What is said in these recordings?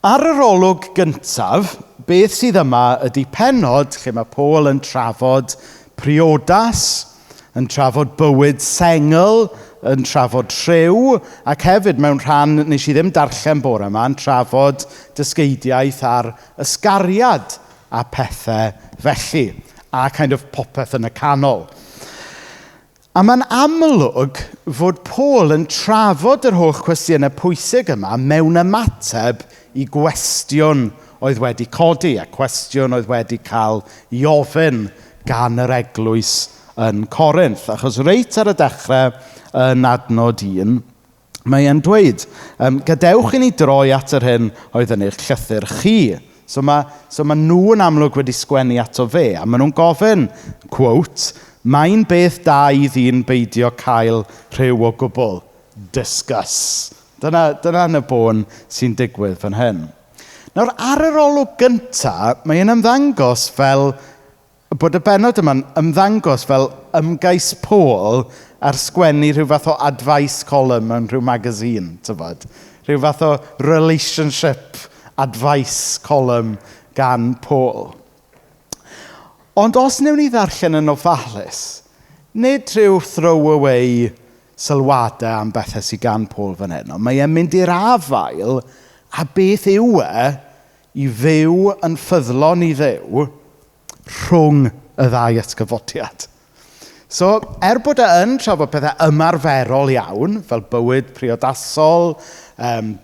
Ar yr olwg gyntaf, beth sydd yma ydy pennod lle mae Paul yn trafod priodas, yn trafod bywyd sengl, yn trafod rhyw, ac hefyd mewn rhan nes i ddim darllen bore yma, yn trafod dysgeidiaeth ar ysgariad a pethau felly, a kind of popeth yn y canol. A mae'n amlwg fod Paul yn trafod yr holl cwestiynau pwysig yma mewn ymateb i gwestiwn oedd wedi codi a cwestiwn oedd wedi cael ei ofyn gan yr eglwys yn Corinth. Achos reit ar y dechrau yn adnod 1, mae e'n dweud, gadewch i ni droi at yr hyn oedd yn eich llythyr chi. So mae nhw yn amlwg wedi sgwennu ato fe, a maen nhw'n gofyn, quote, "Mae'n beth da i ddyn beidio cael rhyw o gwbl. Discuss." Dyna yn y bôn sy'n digwydd fan hyn. Nawr, ar yr olwg gyntaf, mae'n ymddangos fel bod y bennod yma'n ymddangos fel ymgais Paul ar sgwennu rhyw fath o advice column mewn rhyw magazine, tybod? Rhyw fath o relationship advice column gan Paul. Ond os wnewn ni ddarllen yn ofalus, nid rhyw throwaway sylwadau am bethau sydd gan Paul fan hyn, ond mae e'n mynd i'r afael a beth yw e i fyw yn ffyddlon i Dduw rhwng y ddau atgyfodiad. So, er bod e yn trafod pethau ymarferol iawn, fel bywyd priodasol,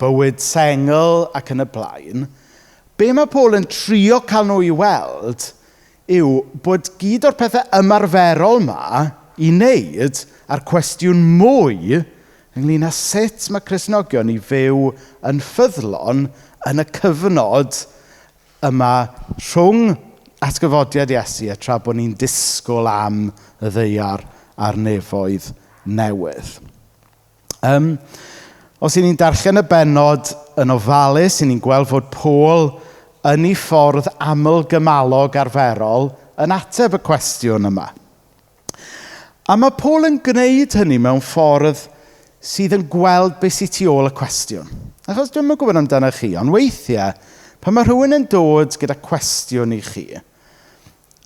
bywyd sengl ac yn y blaen, be mae Paul yn trio cael nhw i weld yw bod gyd o'r pethau ymarferol ma i wneud a'r cwestiwn mwy ynglyn â sut mae Cristnogion i fyw yn ffyddlon yn y cyfnod yma rhwng atgyfodiad Iesu a tra bod ni'n disgwyl am y ddaear a'r nefoedd newydd. Os y'n ni'n darllen y bennod yn ofalus, y'n ni'n gweld fod Paul yn ei ffordd aml-gymalog arferol yn ateb y cwestiwn yma. A mae Paul yn gwneud hynny mewn ffordd sydd yn gweld beth sydd tu ôl y cwestiwn. Achos dwi'm yn gwybod amdano chi, ond weithiau, pan mae rhywun yn dod gyda cwestiwn i chi,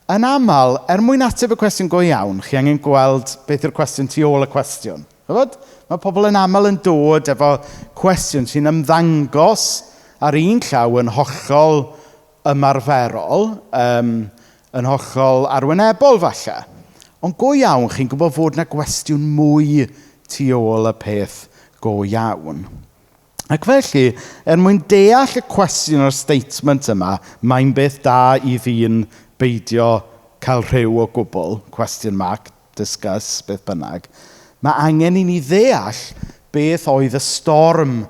yn aml, er mwyn ateb y cwestiwn go iawn, chi angen gweld beth yw'r cwestiwn tu ôl y cwestiwn. Chybod? Mae pobl yn aml yn dod efo cwestiwn sy'n ymddangos ar un llaw yn hollol ymarferol, yn hollol arwynebol falle. Ond go iawn, chi'n gwybod fod yna gwestiwn mwy tu ôl y peth go iawn. Ac felly, er mwyn deall y cwestiwn o'r statement yma, "Mae'n beth da i ddyn beidio cael rhyw o gwbl, question mark, discuss," beth bynnag, mae angen i ni ddeall beth oedd y storm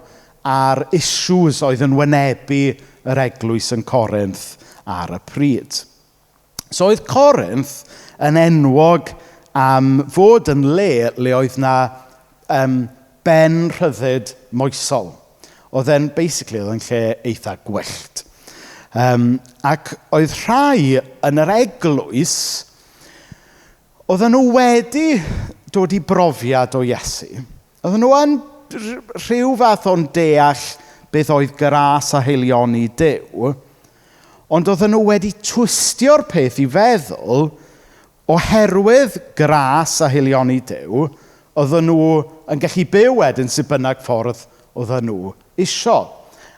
a'r issues oedd yn wynebu yr eglwys yn Corinth ar y pryd. So oedd Corinth yn enwog am fod yn le le oedd na ben rhyddid moesol. Oedd e'n, basically, oedd e'n lle eitha gwyllt. Ac oedd rhai yn yr eglwys, oedden nhw wedi dod i brofiad o Iesu. Oedden nhw yn rhyw fath o'n deall beth oedd gras a haelioni Duw, ond oedden nhw wedi twistio'r peth i feddwl oherwydd gras a haelioni Duw, oedden nhw yn gallu byw wedyn sut bynnag ffordd oedden nhw isio.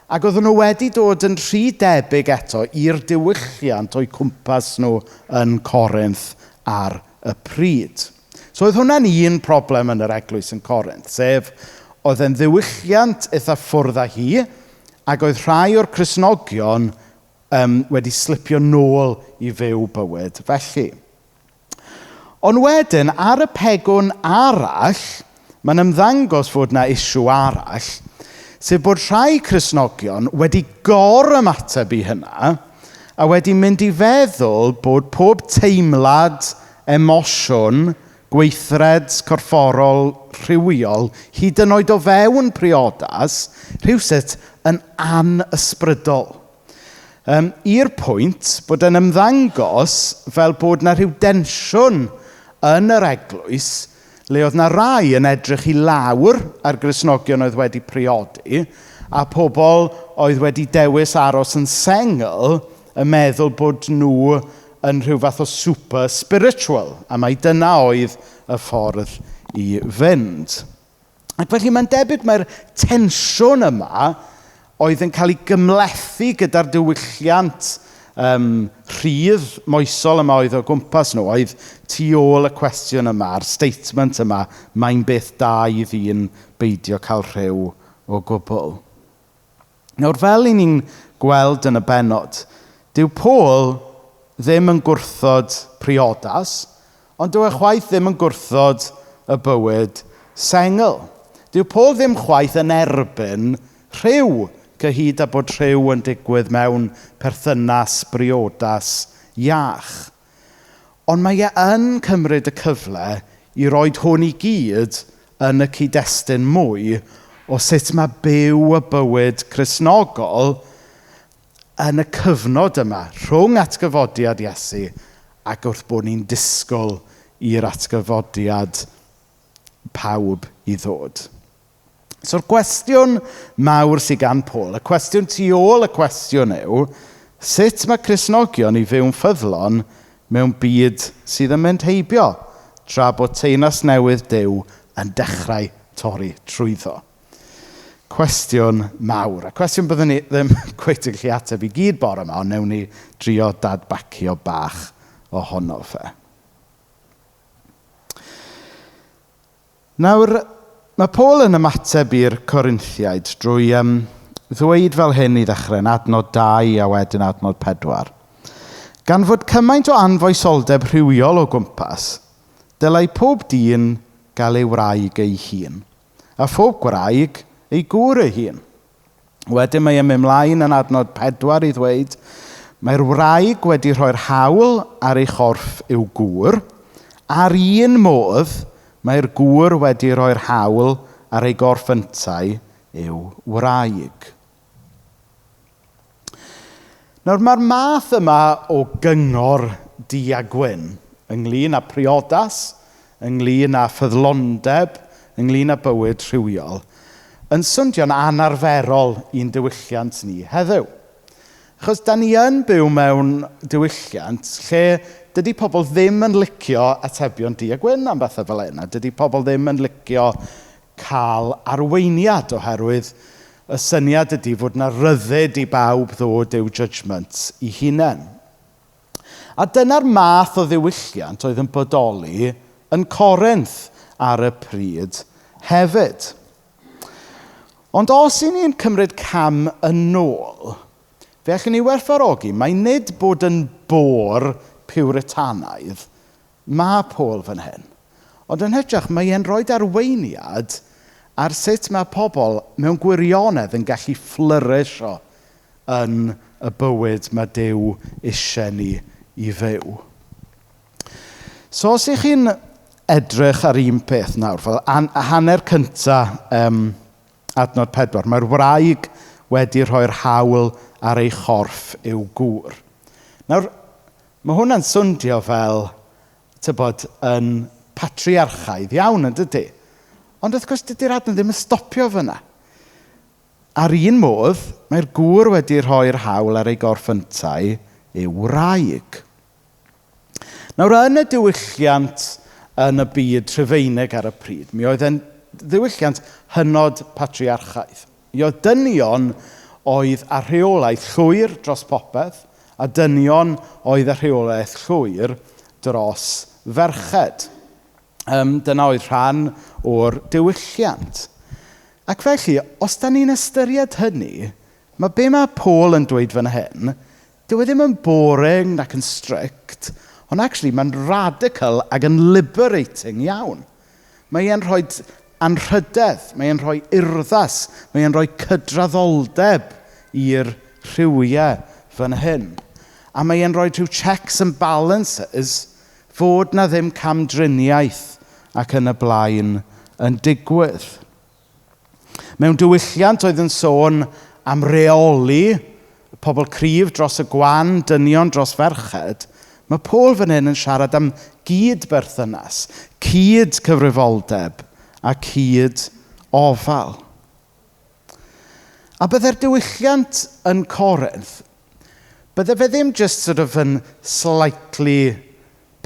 Ac oedden nhw wedi dod yn rhy debyg eto i'r diwylliant o'u cwmpas nhw yn Corinth ar y pryd. So oedd hwnna'n un problem yn yr eglwys yn Corinth, sef oedd e'n ddiwylliant eitha ffwrdd â hi, ac oedd rhai o'r Cristnogion wedi slipio nôl i fyw bywyd felly. Ond wedyn, ar y pegwn arall, mae'n ymddangos fod yna issue arall, sef bod rhai Cristnogion wedi gor-ymateb i hynna a wedi mynd i feddwl bod pob teimlad, emosiwn, gweithred corfforol rhywiol, hyd yn oed o fewn priodas, rhywsut yn anysbrydol. I'r pwynt bod yn ymddangos fel bod na rhyw densiwn yn yr eglwys le oedd na rai yn edrych i lawr ar Gristnogion oedd wedi priodi a pobl oedd wedi dewis aros yn sengl yn meddwl bod nhw yn rhyw fath o super spiritual, a mai dyna oedd y ffordd i fynd. Ac felly mae'n debyg mae'r tensiwn yma oedd yn cael ei gymhlethu gyda'r diwylliant rhydd moesol yma oedd o gwmpas nhw, oedd tu ôl y cwestiwn yma, a'r statement yma, mae'n beth da i ddyn beidio cael rhyw o gwbl. Nawr, fel i ni'n gweld yn y bennod, dyw Paul ddim yn gwrthod priodas, ond dyw e chwaith ddim yn gwrthod y bywyd sengl. Dyw Paul ddim chwaith yn erbyn rhyw, cyhyd â bod rhyw yn digwydd mewn perthynas briodas iach. Ond mae e yn cymryd y cyfle i roed hwn i gyd yn y cyd-destun mwy o sut mae byw y bywyd Cristnogol yn y cyfnod yma, rhwng atgyfodiad Iesu ac wrth bod ni'n disgwyl i'r atgyfodiad pawb i ddod. So'r cwestiwn mawr sydd gan Paul, y cwestiwn tu ôl y cwestiwn yw, sut mae Cristnogion i fyw'n ffyddlon mewn byd sydd yn mynd heibio, tra bod teyrnas newydd Duw yn dechrau torri trwyddo? Cwestiwn mawr. A cwestiwn byddwn ni ddim cweit yn gallu ateb i gyd bore yma, ond newn ni drio dadbacio bach ohono fe. Nawr, mae Paul yn ymateb i'r Corinthiaid drwy ddweud fel hyn i ddechrau, yn adnod 2 a wedyn adnod 4. Gan fod cymaint o anfoesoldeb rhywiol o gwmpas, dylai pob dyn gael ei wraig ei hun, a phob gwraig ei gŵr ei hun. Wedyn mae e'n mynd mlaen yn adnod 4 i ddweud, mae'r wraig wedi rhoi'r hawl ar ei chorff i'w gŵr, a'r un modd mae'r gŵr wedi rhoi'r hawl ar ei gorff yntau i'w wraig. Nawr, mae'r math yma o gyngor du a gwyn ynglyn â priodas, ynglyn â ffyddlondeb, ynglyn â bywyd rhywiol, yn swndio'n anarferol i'n diwylliant ni heddiw. Achos da ni yn byw mewn diwylliant lle dydy pobl ddim yn licio atebion du a gwyn am bethau fel hyn, a dydy pobl ddim yn licio cael arweiniad oherwydd y syniad ydy fod yna ryddid i bawb ddod i'w judgment i hunain. A dyna'r math o ddiwylliant oedd yn bodoli yn Corinth ar y pryd hefyd. Ond os i ni'n cymryd cam yn ôl, fe allwn ni werthfawrogi mai nid bod yn bôr Puritanaidd mae Paul fan hyn. Ond yn hytrach, mae e'n rhoi arweiniad ar sut mae pobl mewn gwirionedd yn gallu fflyrisio yn y bywyd mae Duw eisiau ni i fyw. So os ych chi'n edrych ar un peth nawr, fel hanner cynta adnod 4, mae'r wraig wedi rhoi'r hawl ar ei chorff i'w gŵr. Nawr, mae hwnna'n swndio fel, tybod, yn patriarchaidd iawn, yn dydy? Ond wrth gwrs, dydy'r adnod ddim yn stopio fyna. Ar un modd, mae'r gŵr wedi rhoi'r hawl ar ei gorff yntau i'w wraig. Nawr, yn y diwylliant yn y byd Rhufeinig ar y pryd, mi oedd e'n ddiwylliant hynod patriarchaidd. Mi oedd dynion oedd â rheolaeth llwyr dros popeth, a dynion oedd â rheolaeth llwyr dros ferched. Dyna oedd rhan o'r diwylliant. Ac felly, os da ni'n ystyried hynny, mae be mae Paul yn dweud fan hyn, dyw e ddim yn boring nac yn strict, ond actually mae'n radical ac yn liberating iawn. Mae e'n rhoi anrhydedd, mae e'n rhoi urddas, mae e'n rhoi cydraddoldeb i'r rhywiau fan hyn. A mae e'n rhoi rhyw checks and balances fod na ddim camdriniaeth ac yn y blaen yn digwydd. Mewn diwylliant oedd yn sôn am reoli pobl cryf dros y gwan, dynion dros ferched, mae Paul fan hyn yn siarad am gyd-berthynas, cyd-cyfrifoldeb a cyd-ofal. A bydde'r diwylliant yn Corinth, bydde fe ddim just sort of yn slightly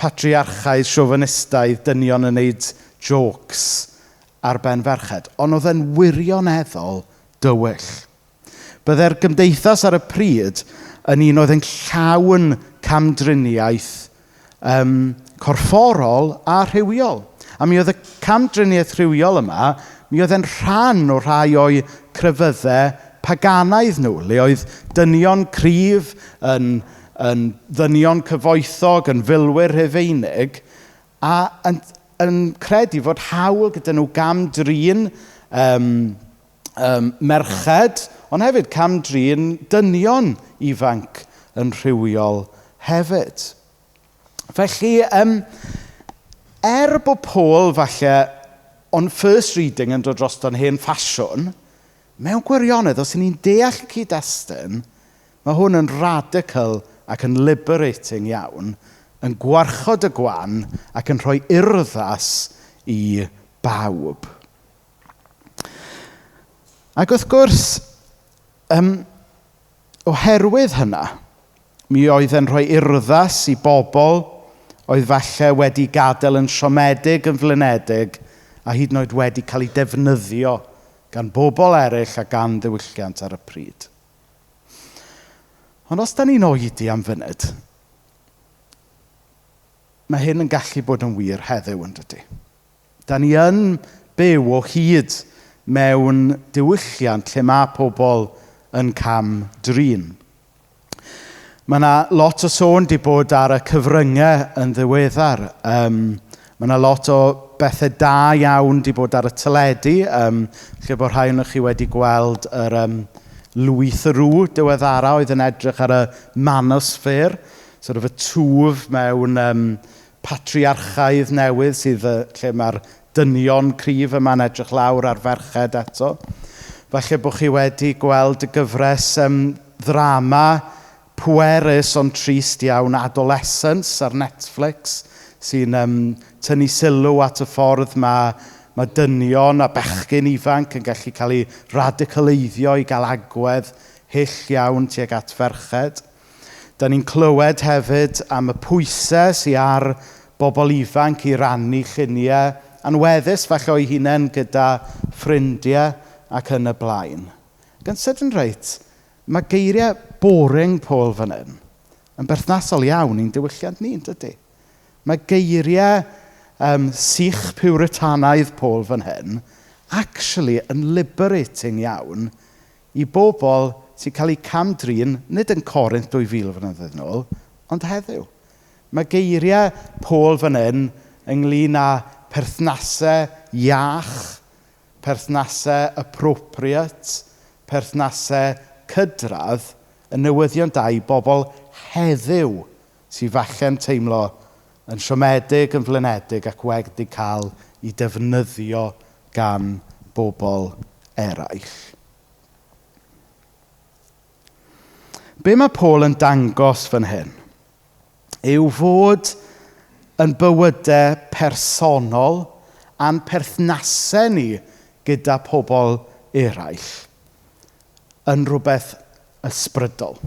patriarchaidd, chauvinistaidd, dynion yn neud jokes ar ben ferched, ond oedd e'n wirioneddol dywyll. Bydde'r gymdeithas ar y pryd yn un oedd yn llawn camdriniaeth corfforol a rhywiol. A mi oedd y camdriniaeth rhywiol yma, mi oedd e'n rhan o rhai o'i crefyddau paganaidd nhw, le oedd dynion cryf yn ddynion cyfoethog, yn filwyr Rhufeinig, a yn credu fod hawl gyda nhw gam-drin merched, ond hefyd cam-drin dynion ifanc yn rhywiol hefyd. Felly, er bod Paul falle on first reading yn dod drosto'n hen ffasiwn, mewn gwirionedd, os ni'n deall y cyd-destun, mae hwn yn radical ac yn liberating iawn, yn gwarchod y gwan ac yn rhoi urddas i bawb. Ac wrth gwrs, oherwydd hynna, mi oedd e'n rhoi urddas i bobl oedd falle wedi gadael yn siomedig, yn flinedig, a hyd yn oed wedi cael ei defnyddio gan bobl eraill a gan ddiwylliant ar y pryd. Ond os da ni'n oedi am funud, mae hyn yn gallu bod yn wir heddiw, yn dydy. Da ni yn byw o hyd mewn diwylliant lle mae pobl yn cam drin. Mae yna lot o sôn di bod ar y cyfryngau yn ddiweddar. Mae yna lot o bethau da iawn di bod ar y teledu, lle bod rhai ohonoch chi wedi gweld yr Louis Theroux diweddara oedd yn edrych ar y manosphere, sort of y twf mewn patriarchaidd newydd sydd lle mae'r dynion cryf yma'n edrych lawr ar ferched eto. Falle bod chi wedi gweld y gyfres ddrama pwerus ond trist iawn Adolescence ar Netflix, sy'n tynnu sylw at y ffordd mae dynion a bechgyn ifanc yn gallu cael eu radicaleiddio i gael agwedd hyll iawn tuag at ferched. Da ni'n clywed hefyd am y pwysau sydd ar bobl ifanc i rannu lluniau anweddus falle o'i hunain gyda ffrindiau ac yn y blaen. Ac yn sydyn reit, mae geiriau boring Paul fan hyn yn berthnasol iawn i'n diwylliant ni, yn dydy? Mae geiriau sych Puritanaidd Paul fan hyn actually yn liberating iawn i bobl sy'n cael eu cam-drin, nid yn Corinth 2000 flynyddoedd nôl, ond heddiw. Mae geiriau Paul fan hyn ynglyn â perthnasau iach, perthnasau appropriate, perthnasau cydradd yn newyddion da i bobl heddiw sydd falle'n teimlo yn siomedig, yn flinedig ac wedi cael ei defnyddio gan bobl eraill. Be mae Paul yn dangos fan hyn yw fod yn bywydau personol a'n perthnasau ni gyda pobl eraill yn rhywbeth ysbrydol.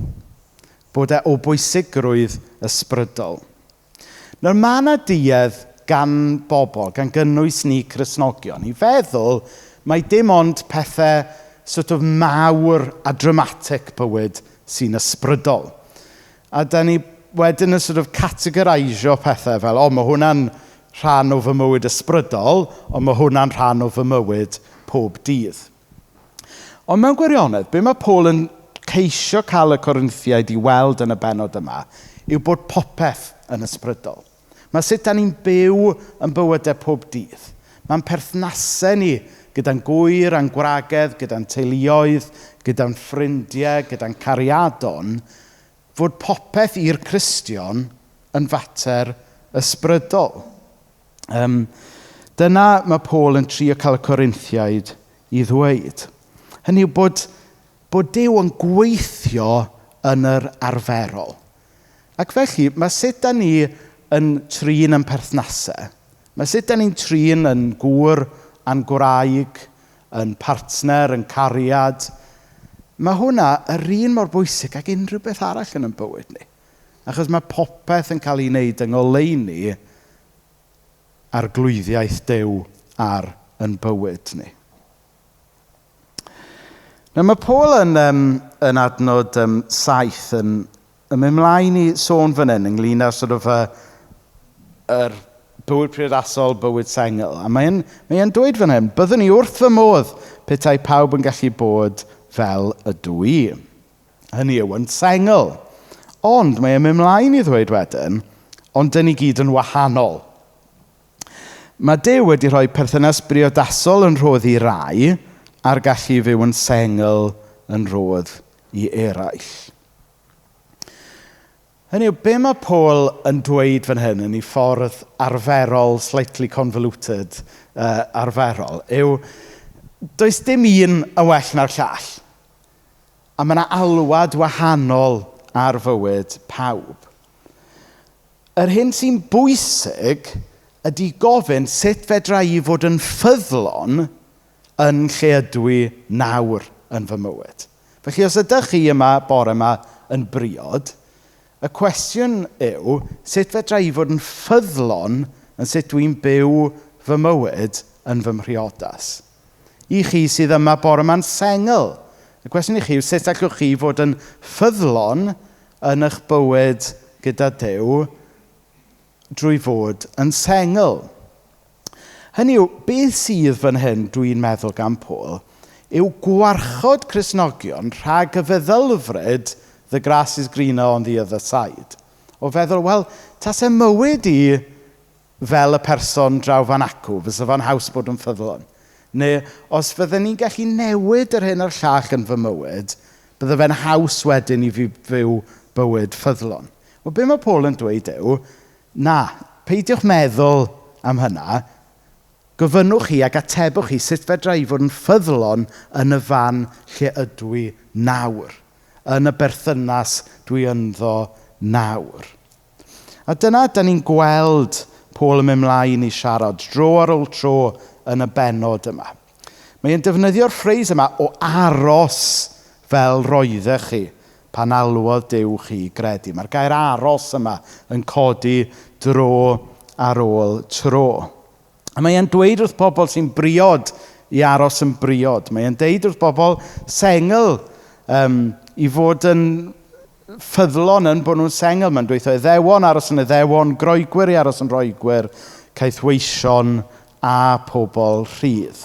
Bod e o bwysigrwydd ysbrydol. Nawr mae yna duedd gan bobl, gan gynnwys ni Cristnogion, i feddwl mai dim ond pethau sort of mawr a dramatic bywyd sy'n ysbrydol. A da ni wedyn yn sort of categorisio pethau fel, o, mae hwnna'n rhan o fy mywyd ysbrydol, ond mae hwnna'n rhan o fy mywyd pob dydd. Ond mewn gwirionedd, be mae Paul yn ceisio cael y Corinthiaid i weld yn y bennod yma yw bod popeth yn ysbrydol. Mae sut da ni'n byw yn bywydau pob dydd. Mae'n perthnasau ni gyda'n gwyr a'n gwragedd, gyda'n teuluoedd, gyda'n ffrindiau, gyda'n cariadon, fod popeth i'r Cristion yn fater ysbrydol. Dyna mae Paul yn trio cael y Corinthiaid i ddweud. Hynny yw bod Duw yn gweithio yn yr arferol. Ac felly, mae sut da ni yn trin yn perthnasau, mae sut da ni'n trin yn gŵr a'n gwraig, yn partner, yn cariad, Mae hwnna yr un mor bwysig ag unrhyw beth arall yn ein bywyd ni. Achos mae popeth yn cael ei wneud yng ngoleuni arglwyddiaeth Duw ar yn bywyd ni. Nawr mae Paul yn adnod 7 yn mynd mlaen i sôn fan hyn ynglyn â sort of yr bywyd priodasol, bywyd sengl. A mae dweud fan hyn, byddwn ni wrth fy modd petai pawb yn gallu bod fel ydw i. Hynny yw, yn sengl. Ond mae e'n mynd mlaen i ddweud wedyn, ond dyn ni gyd yn wahanol. Mae Duw wedi rhoi perthynas briodasol yn rhodd i rai, a'r gallu i fyw yn sengl yn rhodd i eraill. Hynny yw, be mae Paul yn dweud fan hyn yn ei ffordd arferol, slightly convoluted arferol, yw does dim un yn well na'r llall. A mae yna alwad wahanol ar fywyd pawb. Yr hyn sy'n bwysig ydy gofyn sut fedra i fod yn ffyddlon yn lle ydw i nawr yn fy mywyd. Felly os ydych chi yma bore yma yn briod, y cwestiwn yw sut fedra i fod yn ffyddlon yn sut dwi'n byw fy mywyd yn fy mhriodas. I chi sydd yma bore yma'n sengl, y cwestiwn i chi yw sut allwch chi fod yn ffyddlon yn eich bywyd gyda Duw drwy fod yn sengl. Hynny yw, beth sydd fan hyn dwi'n meddwl gan Paul, yw gwarchod Cristnogion rhag y feddylfryd the grass is greener on the other side. O feddwl, wel, tase mywyd i fel y person draw fan acw, fysa fo'n haws bod yn ffyddlon. Neu os fydden ni'n gallu newid yr hyn a'r llall yn fy mywyd, bydde fe'n haws wedyn i fi fyw bywyd ffyddlon. Wel, be mae Paul yn dweud yw, na, peidiwch meddwl am hynna, gofynnwch chi ac atebwch chi sut fedra i fod yn ffyddlon yn y fan lle ydw i nawr. Yn y berthynas dwi ynddo nawr. A dyna da ni'n gweld Paul yn mynd mlaen i siarad dro ar ôl tro yn y bennod yma. Mae'n defnyddio'r phrase yma o aros fel roeddech chi pan alwodd Duw chi i gredu. Mae'r gair aros yma yn codi dro ar ôl tro. A mae'n dweud wrth bobl sy'n briod i aros yn briod. Mae'n deud wrth bobl sengl i fod yn ffyddlon yn bod nhw'n sengl. Mae'n dweud iddewon aros yn iddewon, groegwyr i aros yn roegwyr, caethweision a pobl rhydd.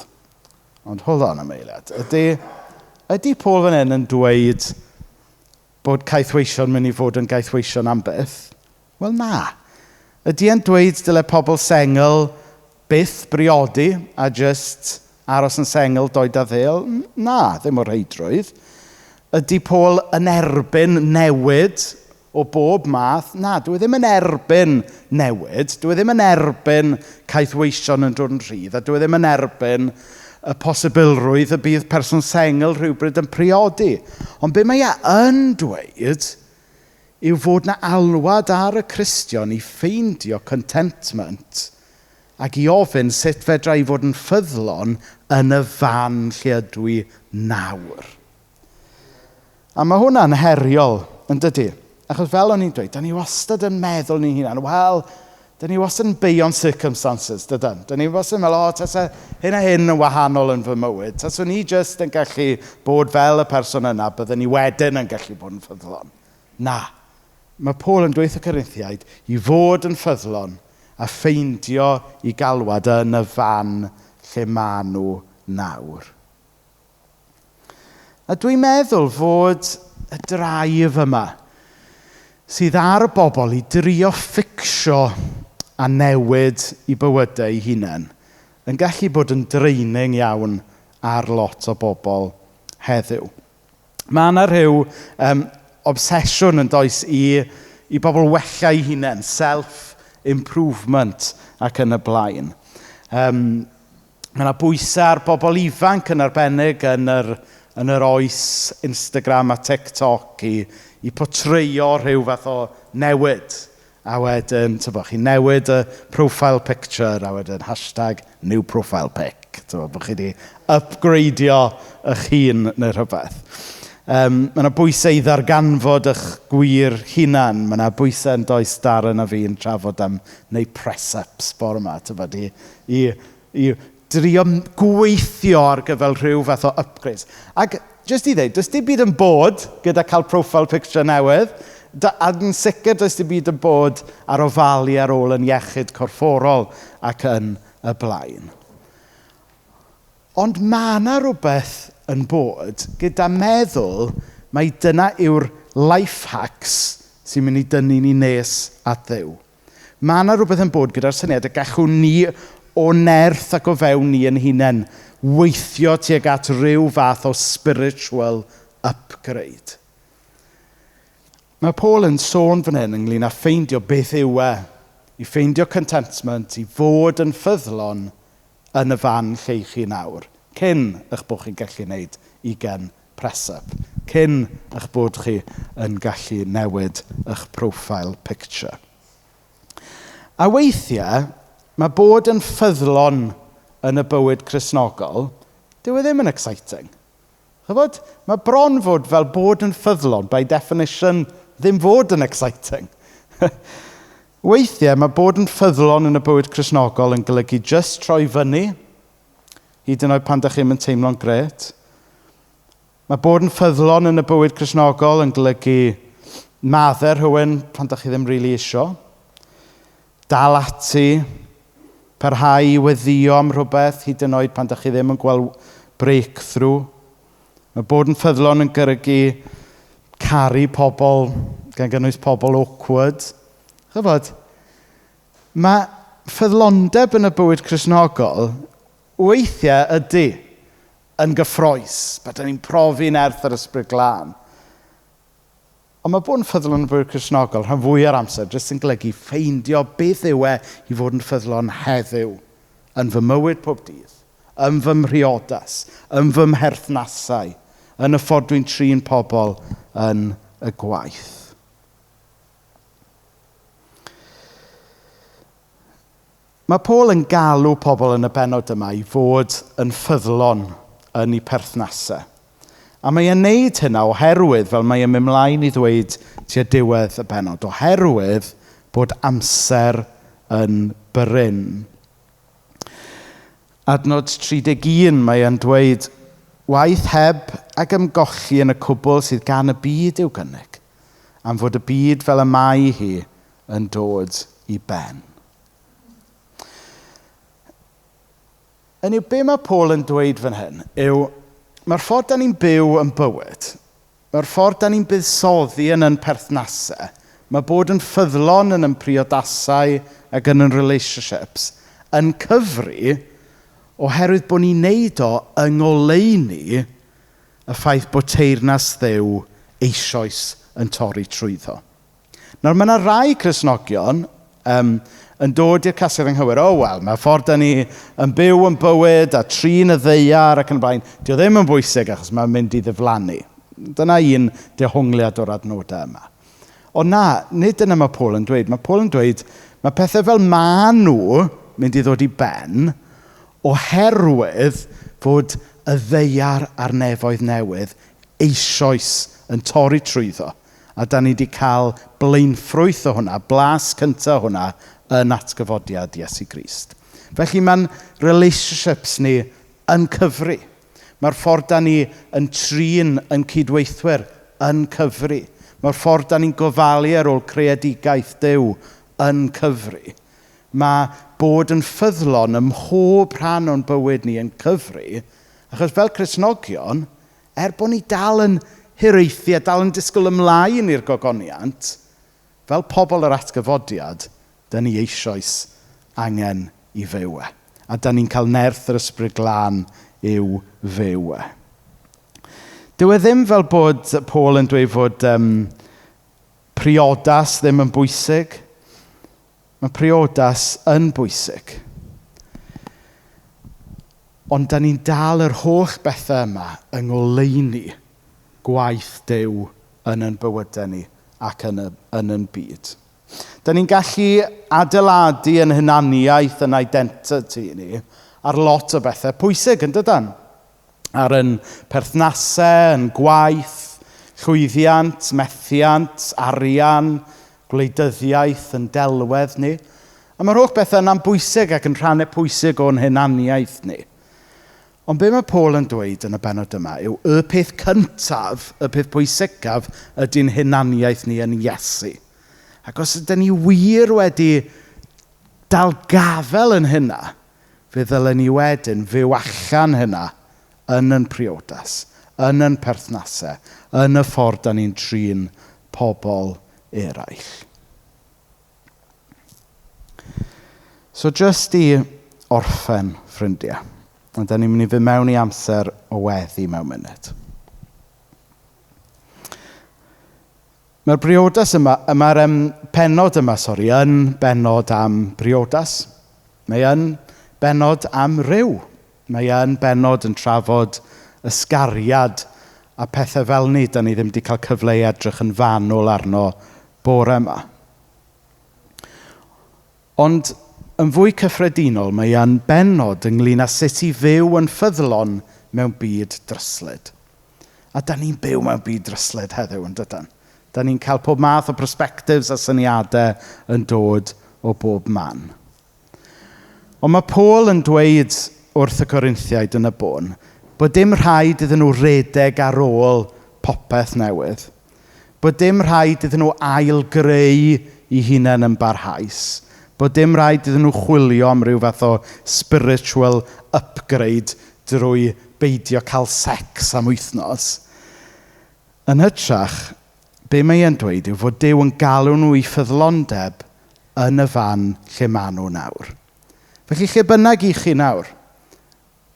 Ond hold on am eiliad. Ydy Paul fan hyn yn dweud bod caethweision mynd i fod yn gaethweision am byth? Wel na. Ydy e'n dweud dyle pobl sengl byth briodi a just aros yn sengl doed a ddêl? Na, ddim o reidrwydd. Ydy Paul yn erbyn newid o bob math? Na, dwi ddim yn erbyn newid. Dwi ddim yn erbyn caethweision yn dod yn rhydd. A dwi ddim yn erbyn y posibilrwydd y bydd person sengl rhywbryd yn priodi. Ond be mae e yn dweud yw fod na alwad ar y Cristion i ffeindio contentment ac i ofyn sut fedra i fod yn ffyddlon yn y fan lle ydw i nawr. A mae hwnna'n heriol, yn dydy? Achos fel o'n i'n dweud, da ni wastad yn meddwl ni'n hunan, wel, da ni wastad yn beio'n circumstances, dydan? Da ni wastad yn meddwl, o, tase hyn a hyn yn wahanol yn fy mywyd. Taswn ni jyst yn gallu bod fel y person yna, bydden ni wedyn yn gallu bod yn ffyddlon. Na. Mae Paul yn dweud y Corinthiaid i fod yn ffyddlon a ffeindio i galwad yn y fan lle maen nhw nawr. A dwi'n meddwl fod y drive yma sydd ar y bobl i drio fficsio a newid i bywydau eu hunain yn gallu bod yn draining iawn ar lot o bobl heddiw. Mae yna rhyw obsesiwn yn does i bobl wella eu hunain, self-improvement ac yn y blaen. Mae yna bwysau ar bobl ifanc yn arbennig yn yr oes Instagram a TikTok i portreio rhyw fath o newid. A wedyn, tybo, chi newid y profile picture a wedyn hashtag new profile pic. Tybo, bod chi wedi upgradeio eich hun neu rhywbeth. Mae yna bwysau i ddarganfod eich gwir hunan. Mae yna bwysau yn does Darren a fi'n trafod am neu press-ups bore yma, tybod, i drio gweithio ar gyfer rhyw fath o upgrades. Ac jyst i ddeud, does dim byd yn bod gyda cael profile picture newydd, a yn sicr does dim byd yn bod ar ofalu ar ôl yn iechyd corfforol ac yn y blaen. Ond mae yna rhywbeth yn bod gyda meddwl mai dyna yw'r life hacks sy'n mynd i dynnu ni nes at Dduw. Mae yna rhywbeth yn bod gyda'r syniad y gallwn ni o nerth ac o fewn ni yn hunain weithio tuag at ryw fath o spiritual upgrade. Mae Paul yn sôn fan hyn ynglyn â ffeindio beth yw e, i ffeindio contentment, i fod yn ffyddlon yn y fan lle i chi nawr, cyn eich bod chi'n gallu gwneud 20 press-up, cyn eich bod chi yn gallu newid eich profile picture. A weithiau, mae bod yn ffyddlon yn y bywyd Cristnogol, dyw e ddim yn exciting. Chybod, mae bron fod fel bod yn ffyddlon, by definition, ddim fod yn exciting. Weithiau, mae bod yn ffyddlon yn y bywyd Cristnogol yn golygu just troi fyny, hyd yn oed pan ydych chi'n teimlo'n grêt. Mae bod yn ffyddlon yn y bywyd Cristnogol yn golygu maddau rhywun pan ydych chi ddim rili isio. Dal ati, parhau i weddio am rhywbeth, hyd yn oed pan ydych chi ddim yn gweld breakthrough. Mae bod yn ffyddlon yn golygu caru pobl, gan gynnwys pobl awkward. Chybod, mae ffyddlondeb yn y bywyd Cristnogol weithiau ydy yn gyffrous, bod ni'n profi nerth yr Ysbryd Glân. Ond mae bod yn ffyddlon yn y bywyd Cristnogol rhan fwy o'r amser jyst yn golygu ffeindio beth yw e i fod yn ffyddlon heddiw yn fy mywyd pob dydd, yn fy mhriodas, yn fy mherthnasau, yn y ffordd dwi'n trin pobl yn y gwaith. Mae Paul yn galw pobl yn y bennod yma i fod yn ffyddlon yn eu perthnasau. A mae e'n neud hynna oherwydd, fel mae e'n mynd mlaen i ddweud tua diwedd y bennod, oherwydd bod amser yn brin. Adnod 31, mae e'n dweud, waith heb ag ymgolli yn y cwbl sydd gan y byd i'w gynnig, am fod y byd fel y mae hi yn dod i ben. Hynny yw, be mae Paul yn dweud fan hyn yw, mae'r ffordd da ni'n byw yn bywyd, mae'r ffordd da ni'n buddsoddi yn ein perthnasau, mae bod yn ffyddlon yn ein priodasau ac yn ein relationships yn cyfri oherwydd bod ni'n neud o yng ngoleuni y ffaith bod teyrnas Dduw eisoes yn torri trwyddo. Nawr, mae yna rai Cristnogion yn dod i'r casgliad anghywir. O, wel, mae'r ffordd da ni yn byw yn bywyd a trin y ddaear ac yn y blaen, dio ddim yn bwysig achos mae'n mynd i ddiflannu. Dyna un dehongliad o'r adnodau yma. Ond na, nid dyna mae Paul yn dweud. Mae Paul yn dweud, mae pethau fel ma nhw mynd i ddod i ben oherwydd fod y ddaear a'r nefoedd newydd eisoes yn torri trwyddo. A da ni wedi cael blaenffrwyth o hwnna, blas cyntaf o hwnna, yn atgyfodiad Iesu Grist. Felly mae'n relationships ni yn cyfri. Mae'r ffordd da ni yn trin yn cydweithwyr yn cyfri. Mae'r ffordd da ni'n gofalu ar ôl creadigaeth Duw yn cyfri. Mae bod yn ffyddlon ym mhob rhan o'n bywyd ni yn cyfri, achos fel Cristnogion, er bod ni dal yn hiraethu a dal yn disgwyl ymlaen i'r gogoniant, fel pobl yr atgyfodiad, da ni eisoes angen i fyw e. A da ni'n cael nerth yr Ysbryd Glân i'w fyw e. Dyw e ddim fel bod Paul yn dweud fod priodas ddim yn bwysig. Mae priodas yn bwysig. Ond da ni'n dal yr holl bethau yma yng ngoleuni gwaith Duw yn ein bywydau ni ac yn yn byd. Da ni'n gallu adeiladu yn hunaniaeth, yn identity ni, ar lot o bethau pwysig, yn dydan? Ar yn perthnasau, yn gwaith. Llwyddiant, methiant, arian, gwleidyddiaeth yn delwedd ni. A mae'r holl bethau yna'n bwysig ac yn rhannau pwysig o'n hunaniaeth ni. Ond be mae Paul yn dweud yn y bennod yma yw y peth cyntaf, y peth pwysicaf ydy'n hunaniaeth ni yn Iesu. Ac os ydyn ni wir wedi dal gafel yn hynna, fe ddylen ni wedyn fyw allan hynna yn yn priodas, yn yn perthnasau, yn y ffordd da ni'n trin pobl eraill. So jyst i orffen, ffrindiau. Ond da ni'n mynd i fynd mewn i amser o weddi mewn munud. Mae'r briodas yma, mae'r penod yma, sori, yn benod am briodas. Mae yn benod am ryw. Mae yn benod yn trafod ysgariad a pethau fel ni, da ni ddim wedi cael cyfle i edrych yn fanwl arno bore yma. Ond yn fwy cyffredinol, mae yn benod ynglyn â sut i fyw yn ffyddlon mewn byd dryslyd. A da ni'n byw mewn byd dryslyd heddiw, yn dydan? Da ni'n cael pob math o perspectives a syniadau yn dod o bob man. Ond mae Paul yn dweud wrth y Corinthiaid yn y bôn bod dim rhaid iddyn nhw redeg ar ôl popeth newydd. Bod dim rhaid iddyn nhw ail-greu eu hunain yn barhaus. Bod dim rhaid iddyn nhw chwilio am ryw fath o spiritual upgrade drwy beidio cael sex am wythnos. Yn hytrach, be mae e'n dweud yw fod Duw yn galw nhw i ffyddlondeb yn y fan lle maen nhw nawr. Felly lle bynnag i chi nawr,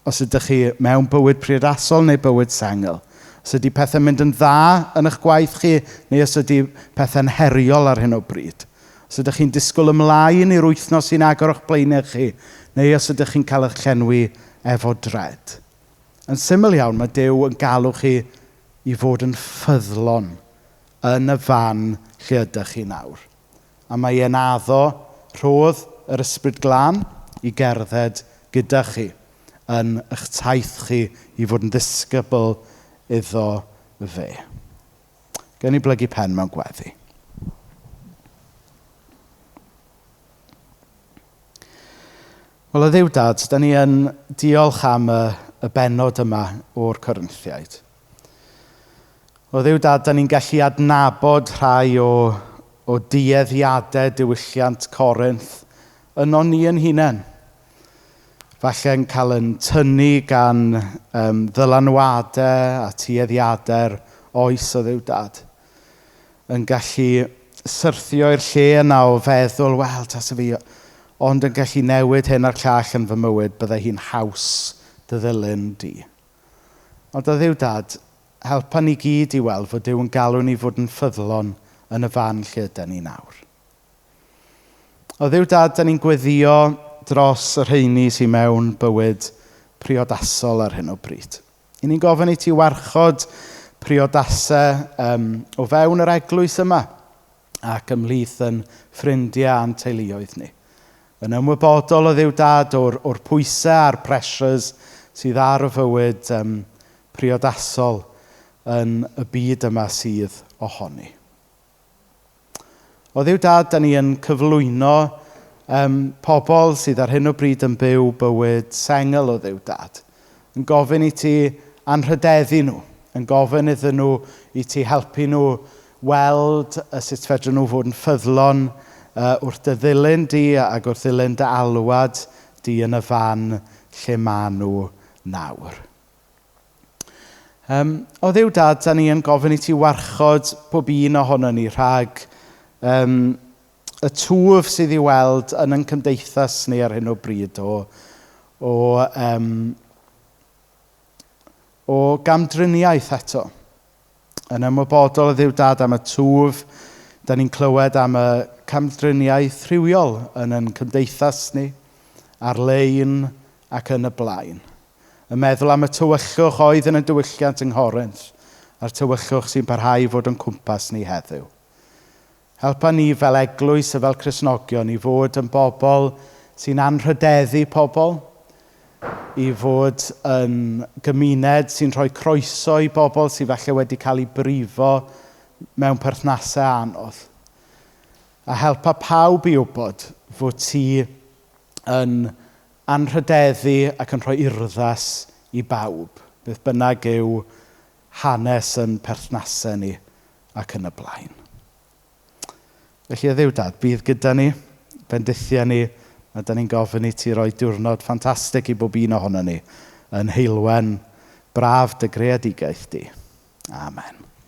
os ydych chi mewn bywyd priodasol neu bywyd sengl, os ydy pethau'n mynd yn dda yn eich gwaith chi, neu os ydy pethau'n heriol ar hyn o bryd, os ydych chi'n disgwyl ymlaen i'r wythnos sy'n agor o'ch blaenau chi, neu os ydych chi'n cael eich llenwi efo dred. Yn syml iawn, mae Duw yn galw chi i fod yn ffyddlon yn y fan lle ydych chi nawr. A mae e'n addo rhodd yr Ysbryd Glân i gerdded gyda chi yn eich taith chi i fod yn ddisgybl iddo fe. Gen i blygu pen mewn gweddi. Wel, o Dduw Dad, da ni yn diolch am y bennod yma o'r Corinthiaid. O Dduw Dad, da ni'n gallu adnabod rhai o dueddiadau diwylliant Corinth yno ni yn hunain. Falle'n cael yn tynnu gan ddylanwadau a tueddiadau'r oes o Dduw Dad. Yn gallu syrthio i'r lle yna o feddwl, wel, tasa fi, ond yn gallu newid hyn a'r llall yn fy mywyd, byddai hi'n haws dy ddilyn di. Ond o Dduw Dad, helpa ni gyd i weld fod Duw yn galw ni fod yn ffyddlon yn y fan lle ydan ni nawr. O Dduw Dad, da ni'n gweddio dros y rheini sydd mewn bywyd priodasol ar hyn o bryd. I ni'n gofyn i ti warchod priodasau o fewn yr eglwys yma ac ymhlith yn ffrindiau a'n teuluoedd ni. Yn ymwybodol o Dduw Dad o'r pwysau a'r pressures sydd ar y fywyd priodasol yn y byd yma sydd ohoni. O Dduw Dad, da ni yn cyflwyno pobl sydd ar hyn o bryd yn byw bywyd sengl o Dduw Dad. Yn gofyn i ti anrhydeddu nhw, yn gofyn iddyn nhw i ti helpu nhw weld sut fedrwn nhw fod yn ffyddlon wrth dy ddilyn di ac wrth ddilyn dy alwad di yn y fan lle maen nhw nawr. O Dduw Dad, da ni yn gofyn i ti warchod pob un ohono ni rhag y twf sydd i weld yn ein cymdeithas ni ar hyn o bryd o gamdriniaeth eto. Yn ymwybodol o Dduw Dad am y twf, da ni'n clywed am y camdriniaeth rhywiol yn ein cymdeithas ni, ar-lein ac yn y blaen. Yn meddwl am y tywyllwch oedd yn y diwylliant yng Nghorinth, a'r tywyllwch sy'n parhau i fod yn cwmpas ni heddiw. Helpa ni fel eglwys a fel Cristnogion i fod yn bobl sy'n anrhydeddu pobl, i fod yn gymuned sy'n rhoi croeso i bobl sydd falle wedi cael eu brifo mewn perthnasau anodd. A helpa pawb i wybod fod ti yn anrhydeddu ac yn rhoi urddas i bawb, beth bynnag yw hanes yn perthnasau ni ac yn y blaen. Felly, Dduw Dad, bydd gyda ni, bendithia ni, a da ni'n gofyn i ti roi diwrnod ffantastig i bob un ohono ni yn heulwen braf dy greadigaeth di. Amen.